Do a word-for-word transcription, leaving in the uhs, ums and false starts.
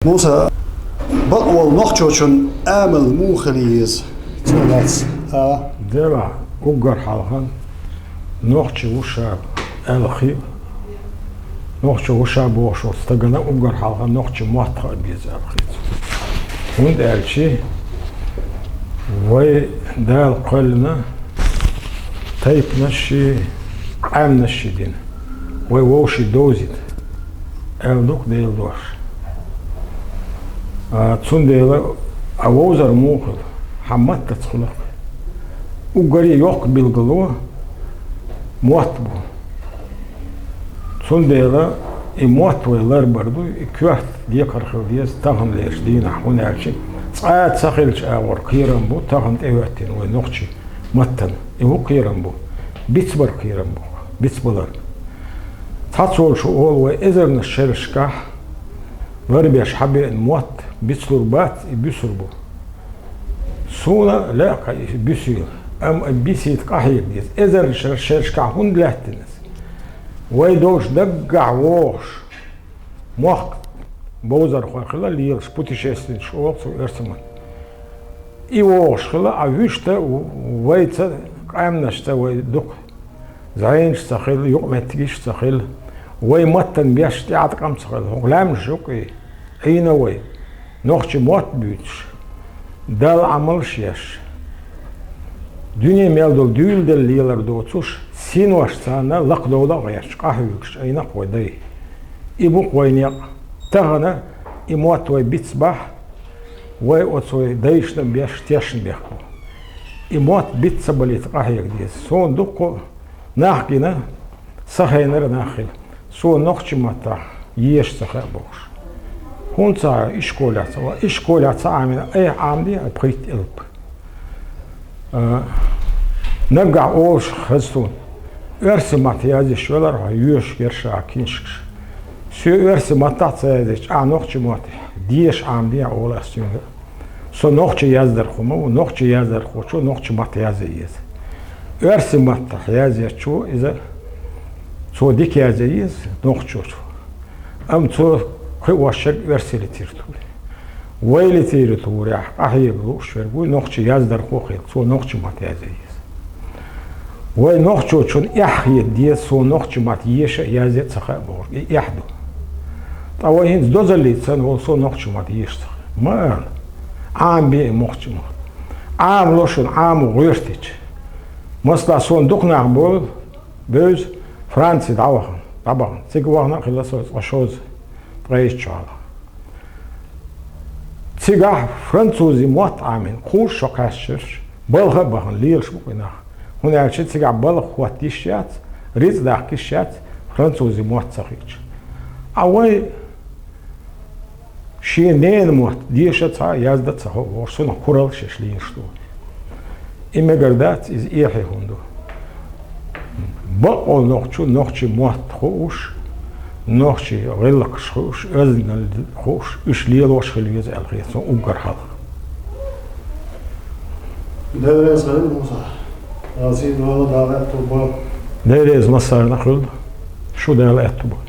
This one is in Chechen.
Муса, бакъволу нохчочун амал муха хила еза? Цунах лаьцна, а? Делахь, уггар хьалха нохчи ву ша аьлла хи, нохчо ву ша бохуш волу стагана уггар хьалха нохчи мотт хаа беза аьлла хи цунна. ХӀунда аьлча вай Дала кхоьллина тайпанаш ши, къаьмнаш ши дина, вай вовший довзийта аьлла ду-кх Делан дош. А, цундела а вовзар муха хила? Хьан маттаца хуьлу-кх. Уггаре йоккха билгало мотт бу. Цундела и мотт вай ларбар ду, и коьрта декхар хила деза таханлерчу дийнахь, хӀунда аьлча цкъа а ца хилча агӀор кхерам бу тахана тӀехӀоьттина вай нохчи маттана. И хӀун кхерам бу? Бицбар кхерам бу, бицбалар. Цхьацца волчо олу, вай эзарнаш шерашкахь ларбеш хьабеана мотт бицлур бац, и буьсур бу. Суна лаьа-кх и буьсийла, амма и бисийта къахьега деза. Эзарнаш шерашкахь хӀунда лаьттина иза? Вай долчу даггахь вогӀуш, мохк бовзархой хила лелаш, путешественникаш олу цу оьрсийн маттахь. И вогӀуш хила, а вуьшта вайца, къаьмнашца вай дукха зӀенаш ца хила, юкъаметтигаш ца хила, вай маттана беш тӀеӀаткъам ца хила. ХӀокху лаьмнаш ю-кх и, Ӏийна вай, нохчи мотт буьйцуш, Далла Ӏамалш еш, дуьне мел долу дуьйладелла лелар доцуш, синош царна лакхадовла а гӀерташ, къахьоьгуш Ӏийна-кх вай дай. И бу-кх вай некъ. Тахана и мотт вай бицбахь, вай оцу вай дайшна беш тешна бехк бу. И мотт биц ца балийта къахьега деза. Суна дуккха нах гина, сан хенара нах хила, суна нохчи маттахь еша ца хаьа бохуш. ХӀунда ца хаьа, ишколехь ца ван, ишколехь ца Ӏамийна, айхьа Ӏамаде а пхийтта элп. А, наггахь олуш хеза суна, оьрсийн маттахь язъеш велара хьо, йоьшуш яра ша киншкаш. Соь оьрсийн маттахь ца язъечу, ахь нохчи маттахь деша Ӏамаде а олу ас цуьнга. Со нохчи яздархо ма ву, нохчи яздархочо нохчи матта язъе еза. Оьрсийн маттахь язъечо иза, цо дика язъе еза нохчочо. Амма цо кхиош ерг оьрсийн литература. Вай литературехь къахьега лууш верг вуй нохчи яздархо хила, цо нохчи матта язъе еза. Вай нохчочун эхь хета деза, цо нохчи матта еша а, язъе а ца хаьа бохург, и эхь ду. Ткъа вай хӀинца дозаллица санна волу со нохчи матта еша ца хаьа. Ма ала, Ӏамабе и нохчи мотт. Ӏамало шуна, Ӏамо гӀоьртича. Масала, суна дукха нах бовла, бевза Франци дӀавахана, дӀабахана. Цига вахана а хилла со цкъа шозза, ткъайчу чохь. Цигахь французийн мотт Ӏамийна, кхузткъа шо кхаьчнарш балха а бахана, лелаш бу-кх и нах. ХӀунда аьлча цигахь балха хӀотта йиш яц, рицкъ даккха йиш яц, французийн мотт ца хиъча. Ткъа вай шен ненан мотт деша а ца хаьа, язда а ца хаьа бохуш, цунах куралла шаьш лелаш ду. И мегар дац, иза эхье хӀума ду. Бакъволу нохчо нохчи мотт хууш, нохчи гӀиллакхаш хууш, оьздангалла хууш, уьш лелош хила веза аьлла хета суна уггар хьалха. Дела реза хуьлда, Муса. Дала сий дойла, Дала аьтту бойла. Дела реза массарна хуьлда, шу Дала аьтту бойла.